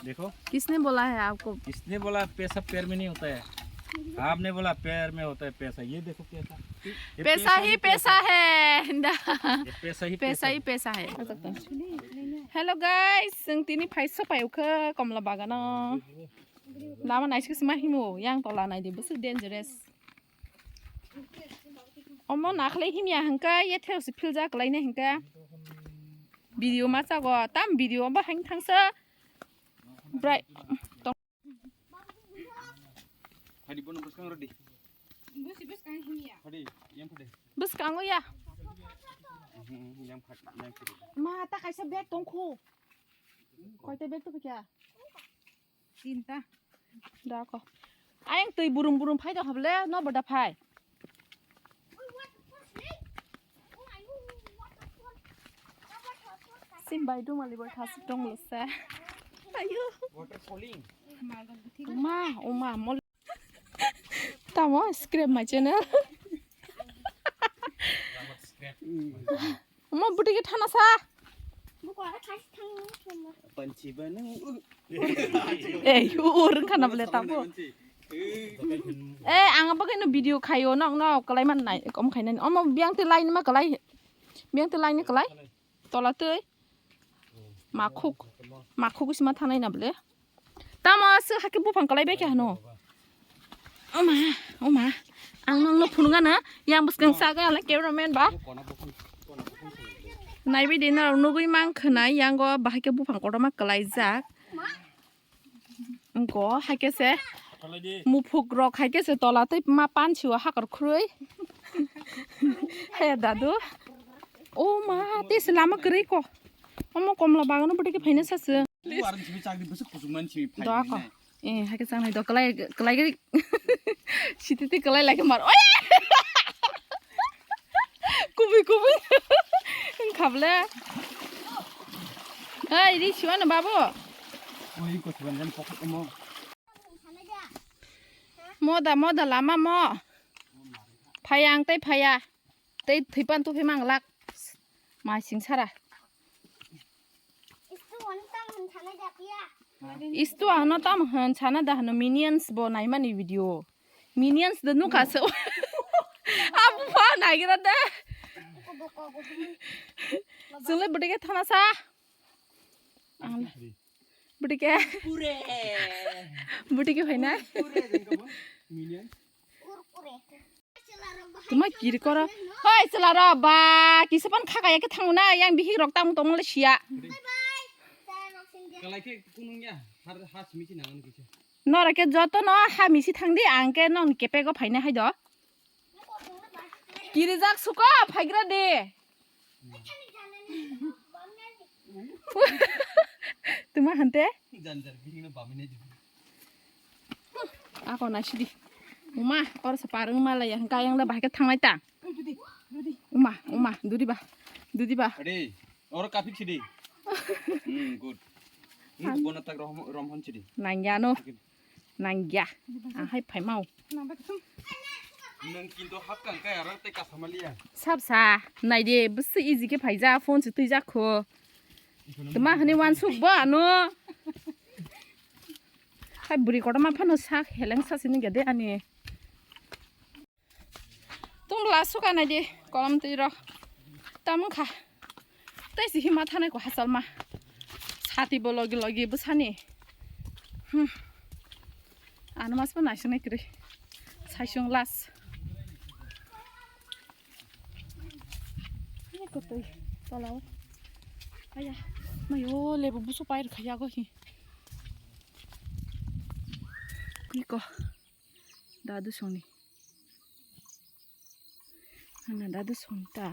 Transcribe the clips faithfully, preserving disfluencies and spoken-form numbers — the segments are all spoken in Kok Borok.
देखो। किसने बोला है आपको? किसने बोला पैसा पैर में नहीं होता है? आपने बोला पैर में होता है पैसा। ये देखो पैसा। ये पैसा ही पैसा है। ये पैसा ही पैसा ही है। पैसा है। Hello guys, जों tini phai sopai ukha Komla Bagano. Lama naisik sima himo, yang tola nai di, bwswk dangerous. Omo nakhlai himya hwnkhe, yethero se philjak laina hwnkhe. Video ma chago, tam video ba hain thangsa. Brai. Hadi bono bwskang rodi. Busi bwskang himya. Hadi, yang hadi. Bwskango ya. Mhm, yang hadi, yang hadi. Ma, ta kaisa bag tongkhu. Koita bag to kya? Tinta. Da ko. Ayang twi burum burum phai da hoble, no boda phai. Sim bai dumali bai thasuk tong lwsa. Ayo. Water falling. Ma, uma, mol. Tamo scrap my channel. Omo bwtwi khe thana sa. Panchi ba nang. Eh, ur khana bole tamo. Eh, ang bagwi no video khayo, nok nok kalai man nai, kom khainani. Omo biyang te line ma kalai. Biyang te line kalai. Tola twi. Makhuk. Makhuk sima thanai na bole. Tamo aswk hakhe buphang kalai bai khe hano. Oma, oma. Ang nangno phunukgana, yang bwskang saga ala cameraman ba. Naibai di norok nugui mankha na, yango bahai khe buphang kotorma kwlaijak. Wngkha hai khe se muphuk rok hai khe se tola tei ma pansi o hakor khurui. He dadu. O ma, tei se lama kwrwi ko. Omo komla bagano bwtwi khe phaina saswk. Warung simi chakri bwswk kuchukmani simi phai. Doa ko. Eh, hai khe changnai do, kwlai, kwlai gari. Sititi kwlai lai khe mar. Oi! Kubui, kubui. Wngkha bwle. Oi, ri siwano babu. Oi, ko siwan jan pokhot omo. Moda, moda lama mo. Phaya ang tei phaya. Tei thwipan tuphima ang lak. Mai sing sara. Istu ano tam hwn sana da hwno minions bo naimani video. Minions de nukha se. Abu pha naigra de. Chwngli bwtwi khe thana sa. Ang bwtwi khe. Bwtwi khe phaina. Minions. Tuma kiri koro. Hoi, chwla rok ba, kisa pan kha kaya khe thango na, yang bihik rok tamo tongmo le siya. Kalai khe kunung ya, har ha simi si nangan kisa. Nora khe joto no ha misi thang di, ang khe non kepego phaina hai do. Kiri jak suko, phaigra de. Tuma hante? Jan jan bihik no bamine di. Ako naisidi. Uma, oro se parung malaya, hwnkha ayang da bahai khe thangnai ta. Uma, uma, dudi ba, dudi ba. Ade, oro kapik sidi. Hmm, good. Hmm, bono tak rom, rom hon sidi. Nangya no. Nangya. Ang hai phaimao. Nang kinto hap kang kai aro te kasamalia. Sabsa, naide, bwswk easy khe phaija, phone se twijak kho. Tuma hani wansuk bo ano. Hai bwrwi kotorma phano sak heleng sasi nungya de ani. Tung la suka nai di kolom twi rok. Tam wngkha. Tei si hima thanai ko hachal ma. Sati bo logi logi bwsani. Hmm. Ano mas bo naising nai kwrwi. Saisung las. Ni kotoi tolao. Aya. Mayo lebu busu pair khaya go hi. Ni ko. Dadu songni. Ana dadu song ta.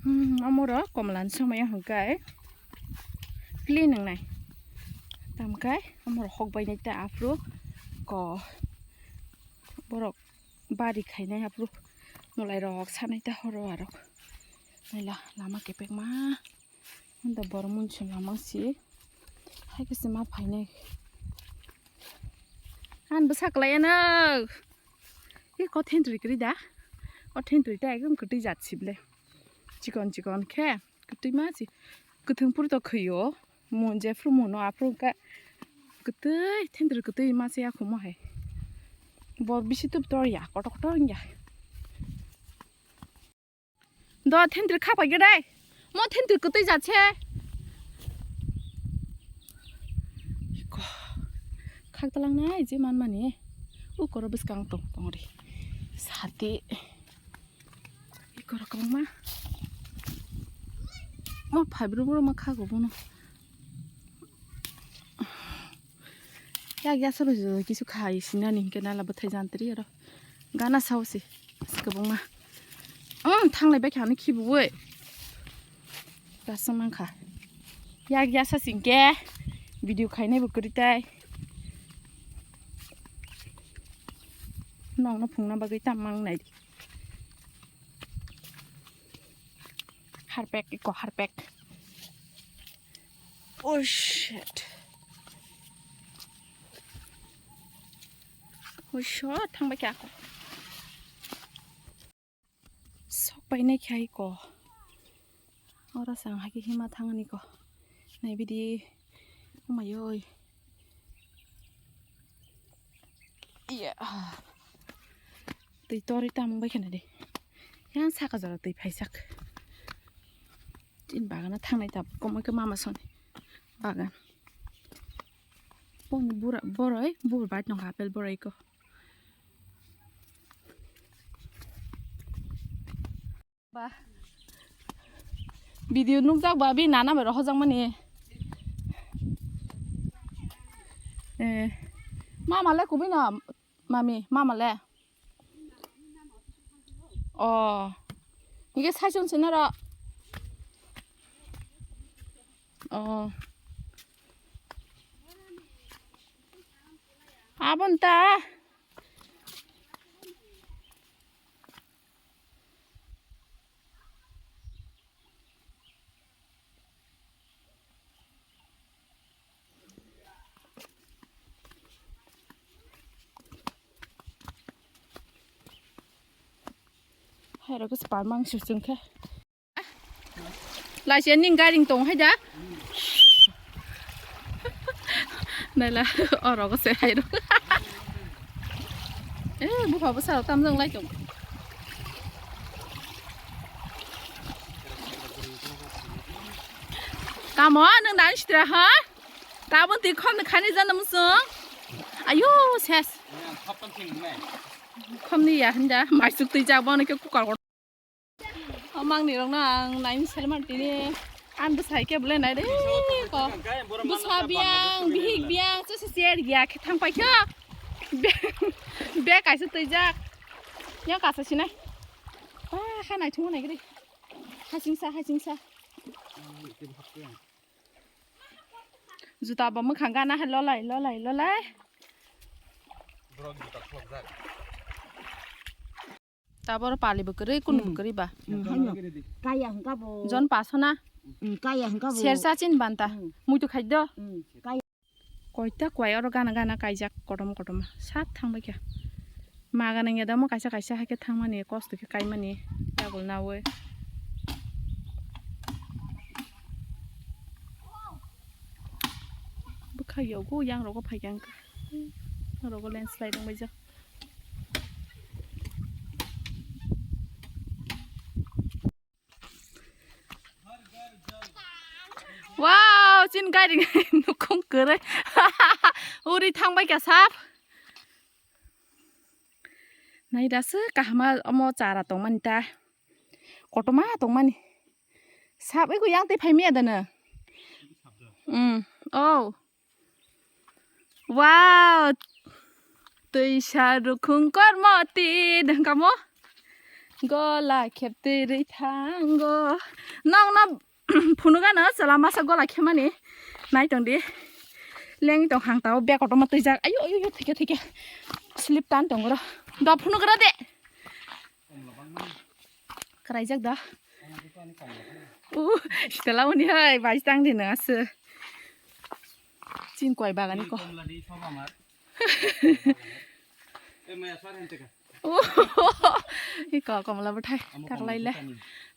Hmm, amoro komlan somaya hwnkhe. Clean wngnai. Tamkai amoro hok bainai ta aphuru ko. Borok bari khainai aphuru. Mulai rok sanai ta horo arok. Naila lama kepek ma. Hwnda borok monsong lama si. Hai khe se ma phainai. Ang bwsa kwlai ano. Hi kothen twi kwrwi da. Kothen twi ta ekdom kwtwi jat si ble. Chikon chikon khe kwtwi ma si. Kwthwng phuru to khwio. Mun jephru muno aphru ka kwtwi thentwrwi kwtwi masa ya khumo hai. Bo bisi tup tor ya, kotor kotor wng ya. Do thentwrwi khak pai gede. Mo thentwrwi kwtwi jat se. Ko. Khak talang nai je man mani. U koro bwskang tong tong ri. Sati. Ikoro kongma. Mo phai brum brum ma khago bono. Yak ya solo jo kisu khai sinani hinke nala bwthai jantri oro. Gana sao se. Kwbangma. Um thanglai bai kha ani khibu oi. Kasang nang kha. Yak ya sa singke. Video khainai bo kwrwi tai. Nokno phungna bagwi tam mang nai di. Harpek iko harpek. Oh shit. Oh shit, thang bai kya ko. Sok pai nai kya iko. Ora sang hagi hima thang ni ko. Nai bidi. Oh my oi. Iya. Twi tori tamung bai khana de. Yang saka jora twi phaisak. Tin bagana thangnai tab komoi ke mama soni. Bagan. Pon bura boroi bur bai nong apel boroi ko. Ba. Video nukjak ba bi nana bai rohorjak mani. Eh. Mama le kubi na mami mama le. Oh. Nige sai chun sinaro. Oh. Abon ta. Hai rok se parmang su chwng khe. Laisiya ning garing tong hai da. Naila oro go se hai ro. Eh, bupha bwsa rok tam jong lai tong. Tamo nang dan sitra ha? Tabon ti khom khani jana musung. Ayo ses. Khom ni ya hinda mai suk twi ja bono ke kukar. O mangni rokno ang naini selmani tini. Ang bwsai khe belai nai de ko. Bwsa biyang, bihik biyang, chwsa chair ya khe thang pai khe. Be, be kaisa twijak. Yang kasa sinai. Ba kha nai thung nai gri. Hasingsa, hasingsa. Juta bo mwkhang gana hai lolai, lolai, lolai. Borok juta khlokjak. Tabor pali bo kwrwi, kunu bo Hmm. kwrwi ba. Hmm, haino. Kaya hwnkha bo. Jon paso na. Hmm, kaya hwnkha bo. Sersa chin banta. Hmm. Muitu khaddo. Hmm, kaya. Koita kwai oro gana gana kaijak kotom kotom. Sat thang bai kha. Ma gana ya damo kaisa kaisa hai khe thang mani kosto khe kai mani. Yagul nawi. Bwkha yogo yang rogo phai kha wngkha. Rogo landslide wng bai jak. Wow, chin gairing nukhung kwrwi. Uri thang bai kha sap. Nai da se kahama omo chara tong mani ta. Kotorma tong mani. Sap ego yang tei phai maya da no. Mm. Oh. Wow! Twisa rukhung kormo ti dengkamo. Gola kheptwi rwi thango. Nokno phunukgano chwla masa gola khemani. Nai tongdi. Lengwi tong hang tao bag kotorma twijak. Ayo, ayo, ayo, thike, thike. Slip tan tongro. Do phunugra de. Kwraijak da. Uh, sitala mani hai, bai tang di nang asu. Chin koi bagani ko. Uh, iko komla bwthai. Taklai le.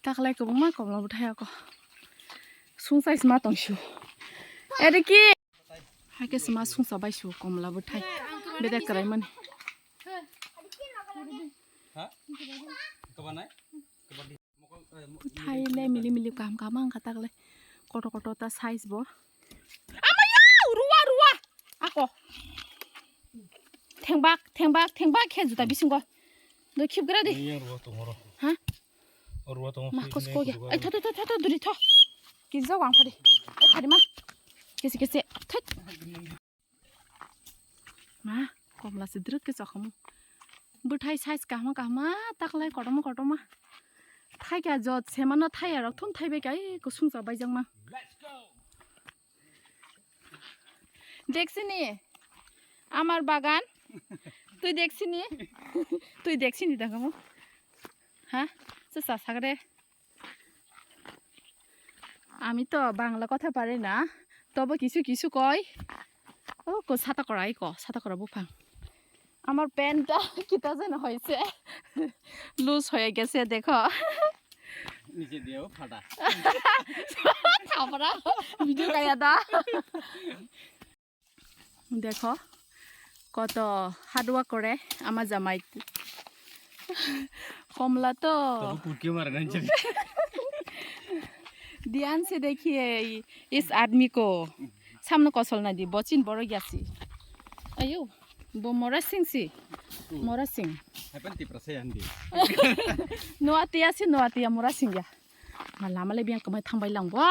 Taklai kwbangma komla bwthai ako. Sung size ma tong su. Ere ki? Hai khe sima sungsa bai su komla bwthai. Bede kwrai mani. Bwthai le mili mili kaham kaham wngkha tagle. Koto koto ta size bo. Amaya! Ruwa, ruwa! Ako. Thengbak, thengbak, thengbak khe juta bisingo. Do khip gra di. Nini yang ruwa tongoro. Ha? O ruwa tongo. Ma kos ko ya. Ai tho tho tho tho duri tho. Kinsa wang phari. Ai phari ma. Kese kese. Thut. Ma, komla se druk ke chakhamu. Bwthai size kahma kahma taklai kotorma kotorma. Thai kya jot semano thai arok thum thai bai kai kusung cha bai jangma. Deksini, amar bagan. Tui deksini, tui deksini dangamo. Ha? Sasa sagre. আমি তো বাংলা কথা পারি না, তবে কিছু কিছু কই। ও কো সাতা করা, এই কো সাতা করা বুফাং। আমার প্যান্টটা কিতা যেন হয়েছে, লুজ হয়ে গেছে, দেখো। নিচে দিয়েও ফাটা। থাপড়া, ভিডিও গায়া দা। দেখো কত হার্ড ওয়ার্ক করে আমার জামাই। কমলা তো। তবু কুকি মারে না, নিচে। ध्यान से देखिए इस आदमी को। Samno kosol nai di, bo chin borok ya si. Ayo, bo Mora Singh si. Mora Singh. Happen Tiprasa ya, hindi. Noatia si, Noatia Mora Singh ya. Ma lama le biang kamai thangbai lang bo.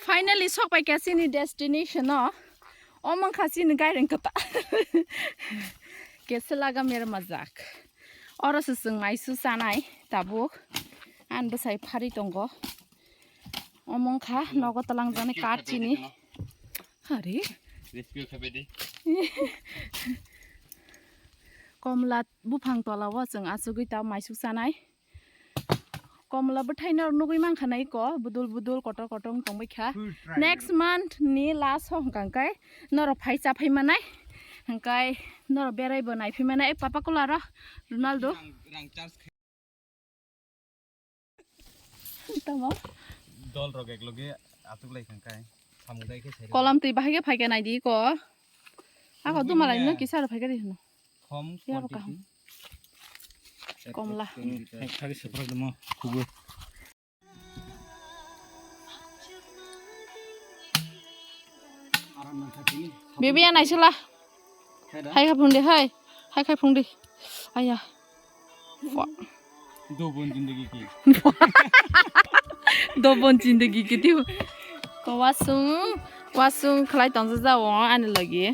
Finally, sok pai kha chini destination o. Omo wngkha chini gairing kwtal. Kese laga mer majak. Oro se chwng maisu chanai tabuk. An bwsai phari tongo. Omo wngkha nogo twlangjaknai card chini. Hari. Rescue khabe di. Komla buphang tola o chwng achugwi ta maisu chanai. Komla bwthai norok nugwi mankha na iko, budul budul, kotor kotor wng tongbai kha. Next month ni last o hwnkha hwnkhe norok phai cha phai manai, hwnkhe norok berai bo nai phai manai. Ei papa kola ro Ronaldo. Tamo? Dol rok ek loge atuk lai kha hwnkhe samung dai khe sai. Kolam twi bahai khe phai khe nai di iko. Ako dumalai no kisa ro phai khe di hwno. Khom ya, bo quantity. Kaham. Komla. Thagi separate mo kubu. Bibi ya naisula. Hai kha phungdi hai. Hai khai phungdi. Aya. Dobon zindagi ki. Dobon zindagi ki tiu. Ko wasung, wasung khlai tongsa jao ani lagi.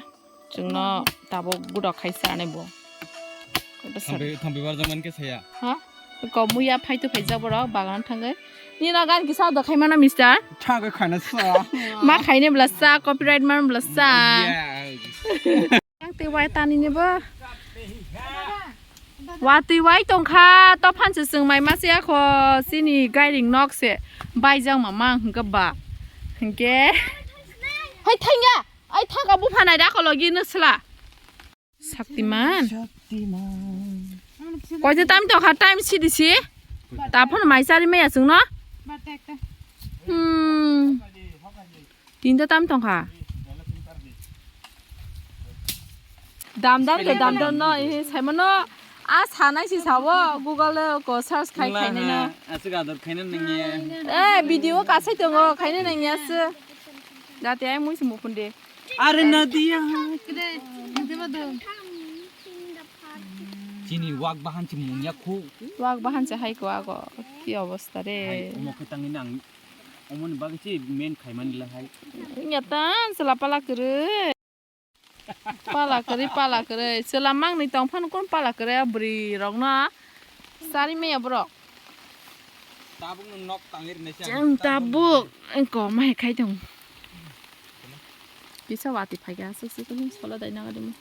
Chwngno tabuk gura khai sanai bo. Thambi, thambi barjak man khe saya. Ha? Ko muya phaitu phaijak borok bagan thangwi. Nino gan kisa do khai mano mister. Thangwi khaina sa. Ma khaine bla sa, copyright man bla sa. Yang twi wai tani ni bo. Wa twi wai tongkha, to phan se chwng mai ma se akho, chini gairing nok se. Baijak ma mang hwnkhe ba. Hwnkhe. Hai thangya. Ai thago bupha nai da kologi no sla. Shaktiman. Shaktiman. Koi je time tongkha, time sidi si. Ta phone mai chari maya chwngno. Hmm. Tinta time tongkha. Dam dam te dam dam no, eh, saimano. A sanai si sawo, Google ko search khai khai nai no. Asik ador khaina nangya. Eh, video kasai tongo, khaina nangya se. Jate ai mui se mukhunde. Are nadia. Chini wak bahan si munya khu. Wak bahan se hai ko ago. Ki obostha re. Hai, omo khe tangwi nang. Omoni bagwi si men khaimani la hai. Nyatan sela pala kwrwi. Pala kwrwi, pala kwrwi. Chwla mangni tong phano kun pala kwrwi, a bwrwi rokno. Sari maya borok. Tabuk no nok tangwi rwnai se ang. Chwng tabuk, engko, ma hai khai tong. Kisa wati phai kha, aswk se kunu solo dai naga dimo.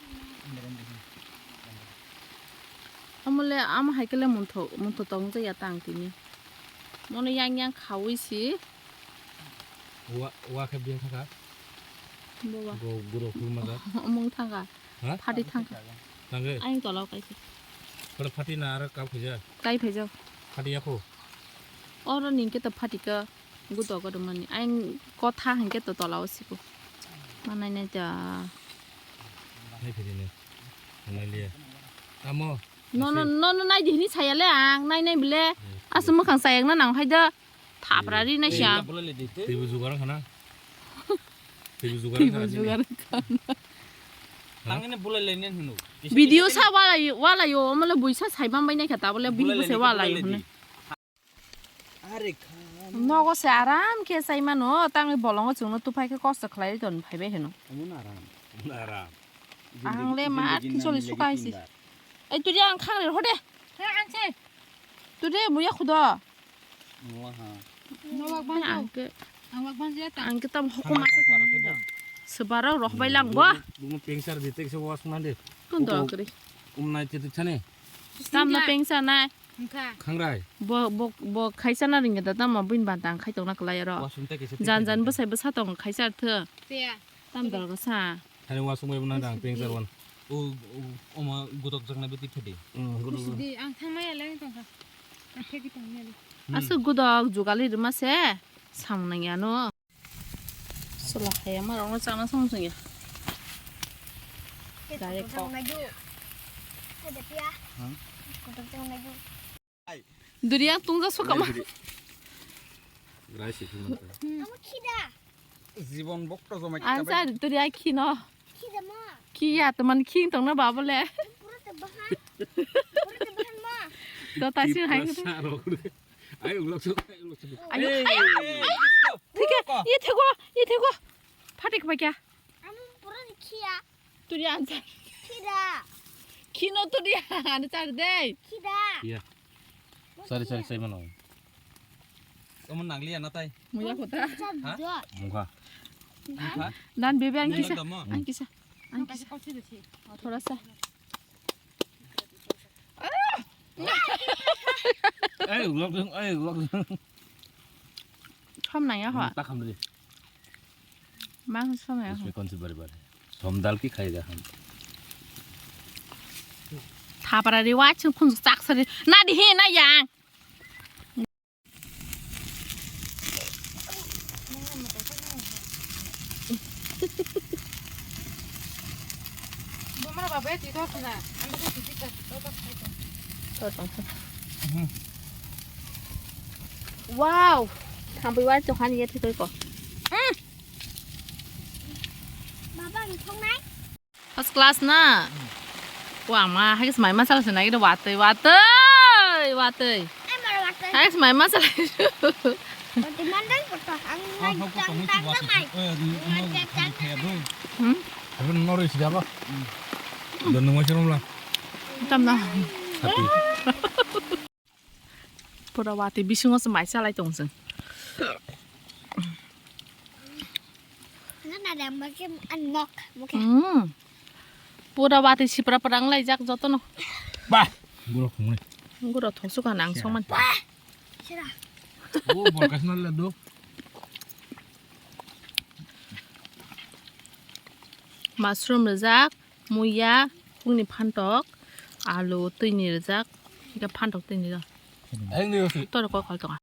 Amole, ama hai kele muntho, muntho tong jaya tang tini. Mono yang yang khawi si. Wa, wa khe bini thangkha. Boba. Go, guro khulma jak. Omong thangkha. Ha? Phati thangkha. Thangkhe? Ayang tola o kaisa. Kore phati na aro kap khaija? Kai phaijak. Phati yakho? Oro ningkhe to phati ka. Gudo gudo mani. Aing kotha hingke to tola o siku. Manai nai ta. Nai phiri ne. Nai liya. Tamo. No, no, no, no, nai dihini saya le ang, nai, nai bile. Hmm. Asu mukhang saya na nang hai da. Thapra ri nai siya. Twibu jugar khana. Twibu jugar khana. Tangene bulai le nen hunu. Video sa wala yo, wala yo, mala buisa sai bam bai nai kha ta bole bini buse wala yo hunu. Nogo se aram khe chai mano, tangwi bolongo chwngno tuphai khe kosto khlai ton phaibai heno. Omono aram. Omono aram. Ang le ma kicholi suka haisi. Ei turi ang khang re hode. He ang se. Turi muya khudo. Muya ha. Nowak bang ang ke. Ang wak bang jeta. Ang ke tam hoko masa. Sebara roh bai lang bo. Bumo pengsar di tek se was mande. Tun do kri. Um nai te thane. Tam na pengsa nai. Wngkha. Khangrai. Bo, bo, bo khaisa na ringya da tamo bini bantang khai tongna kwlai aro. Wasung ta kisa jan jan bwsai bwsa tong khaisa artho. Tia. Tam dal ga sa. Hani wasung bai bwna dang peng sarwan. O, o, oma gutok jakna beti phedi. Hmm, gutok. Sidi ang thangmaya le tongkha. Ang phegi tongmaya le. Hmm. Aswk gutok jugali rwma se samung nangya no. Chwla hai ma rok no chana song song ya. Direct kok. Duriya tungja sokama. Rai si phimanta. Amo khida. Jibon bokto jomai. Ansa duriya khino. Khida ma. Khiya to man khing tongna babole. Pura te bahan. Pura te bahan ma. To tasi hai. Ai, ulok suk, ai, ulok suk. Ayo, ayo, ayo. Thik hai, ye thego, ye thego. Phatik ba kya? Amo pura ni khiya. Turi ansa. Khida. Khino turi ansa de. Khida. Iya. Sari, sari, sai mano. Omo nangliya na tai? Muya kota. Ha? Mukha. Mukha. Dan bebe ang kisa. Ang kisa. Ang kisa. Thora sa. Ai, ulok dong, ai, ulok dong. Thom nang ya ho. Ta kham de. Mang thom nang ya ho. Isme kaun si bari bari? Thom dal ki khayega hum? Thapra ri wa chung khun chak sari. Na di he na yang. Wow, thambui wai tongkha ni yathai koi ko. Baba, ang thongnai. First class na. Wa ma, hai kis mai masala sinai kida watoi, watoi, watoi. Ai, mara watoi. Hai kis mai masala. Watoi mandai poto, ang mai jang tang mai. Hmm? Abin nori sida ba. Dan nungwa sirom la. Tam na. Tapi. Pura watwi bisingo se mai chalai tong chwng. Nana dam ba ke an nok mo ke. Hmm. Pura watwi sipra pura wng laijak jotono. Bah, guro khumui. Guro thosuk han ang songman. Sira. O borkas na le do. Mushroom rwjak. Muya, khukni phantok, alu, twini rijak, hingke phantok twini rijak. Ayang ni osi. Tor kok kal tonga.